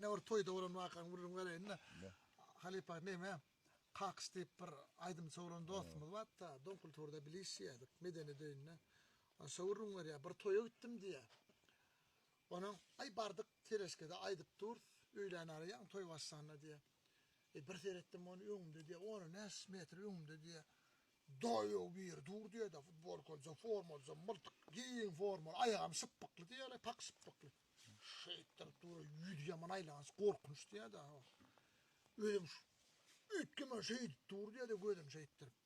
Ýene bir toýda bolan wakany gürrüň bereýin-de. Halypa neme, Kakyş diýip bir aýdymçy oglan dostumyz bardy-da, Dom kulturda bile işleýärdik, medeniýet öýünde. Şo gürrüň berýär, bir toýa gitdim diýýär. Onuň, Aý bardyk, teleşkede aýdyp durus, öýlän ara ýaňy toý başlanda diýýär. Eý bir seretdim ony öňümde diýýär, ona näçe metr öňümde diýýär. Daýaw biri dur diýýär-de, futbolkalyja, formalyja, myltyk, giň formaly, aýagam şypbykly diýýär-le, pak şypbykly. Şeýtdirip dur, ýüzi ýaman aýlanç, gorkunç diýýär-de. Özem üýtgemän şeýdip dur diýýär-de, gözem şeýtdirip.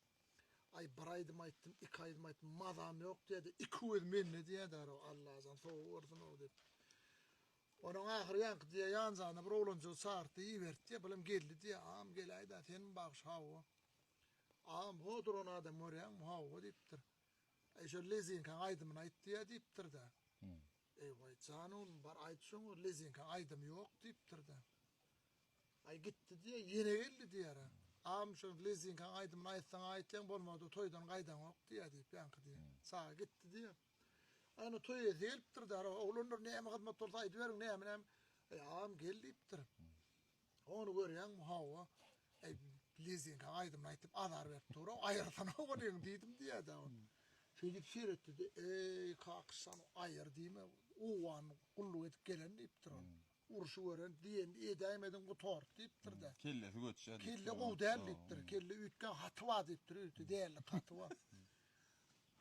Aý, bir aýdym aýtdym, iki aýdym aýtdym, mazam ýok diýýär-de, iki göz mende diýýär-de, Allajan sowuk görsün-ow diýip. Onuň ahyry ýaňky diýýär, ýanjagynda bir oglanjygy çagyrtdy, iberdi diýýär, bulam geldi diýýär, agam geläý-dä, senmi bagşy, hawa. Agam, ho duran adam görýäňmi, hawa diýipdir. Aý, şo lezinkaň aýdymyny aýt diýýär diýipdir-de. Eý, waý, jan oglum, bar aýt şoňa, lezinkaň aýdymy ýok diýipdir-de. Aý, gitdi diýýär, ýene geldi diýýär. Agam, şo lezinkaň aýdymyny aýtsaň aýtýaň, bolmady toýdan gaýdaňok diýýär diýip, ýaňky diýýär. Çaga gitdi diýýär. Ana, toý eýesi gelipdir-de, oglanlar näme hyzmat bolsa aýdyberiň, näme-näme. Eý, agam, gel diýipdir. Ony görýäňmi, hawa. Eý, lezinkaň aýdymyny aýtyp azar berip dur-ow, aýyrsana onyň diýdim diýýär-dä ol. Şeýdip seretdi-de, Eý, Kakyşjan, aýyr diýme, owgan gulluk edip gelen diýipdir ol. Urşy gören, diýenini edäýmediň gutardy diýipdir-de. Kellesi göçýär diýipdir. Kelle gowy däl diýipdir. Kelle üýtgän haty bar diýipdir, üýtdi dällik haty bar.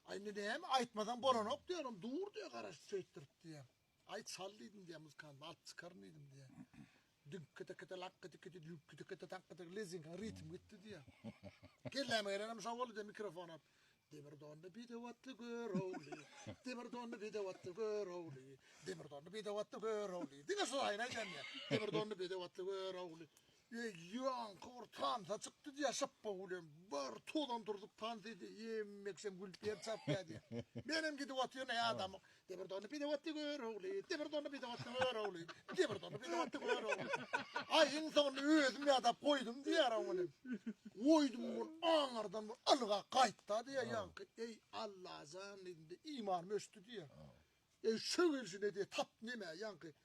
Aý indi näme aýtmasaň bolanok diýer, ol dur diýer garaşyp şeýtdirip diýer. Aý çal diýdim diýer muzykant, alyp çykaryn diýdim diýer. Düňk-kite kite lakk-kite kite dük-kite kite tak-kite lezinkaň ritmi gitdi diýer. Kelläme gelenem şo boldy diýer mikrofon alyp. Demir donly bedew atly Görogly, demir donly bedew atly Görogly, demir donly bedew atly Görogly. Diňe şo aýyny aýdýan diýer. Demir donly bedew atly Görogly. Eý, ýaňky bir tansa çykdy diýýär, şypba bilen bir tozan turzup tans edýär, ýemmeksem gülüp ýer çapýar diýýär. Menem gidip otyryn, eý adamyň, Demir donly bedew atly Görogly, demir donly bedew atly Görogly, demir donly bedew atly Görogly. Aý, iň soňunda özüm ýadap goýdum diýýär ony. Goýdum bir aňyrdan bir ylga gaýtda diýýär ýaňky. Eý, Allajan diýdim-de, imanym öçdi diýýär. Eý, şo gelşine diýýär, tap neme ýaňky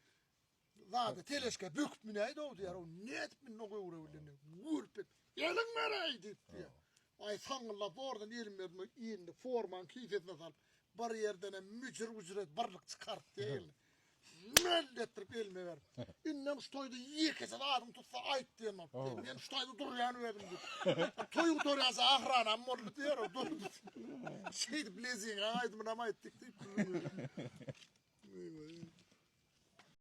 Zady teleşkä böküp münäýdi-ow diýýär. O nädip mündi o göwre bilen diýip. Gürpüp, Eliň beräý! diýip diýýär. Aý, saňňyldap zordan elimi berdim. Elini formanyň kisesine salyp, bir ýerdenem müjür-güjür edip birlik çykaryp diýýär elini. Melt etdirip elime berip. Indem şu toýda ýekeje zadyň tutsa aýt diýen bolup diýýär. Men şu taýda durýan özüm diýip. Toý gutarýança ahranam boldy diýýär. O durdy. Şeýdip lezinga aýdymynam aýtdyk diýip gürrüň berýär.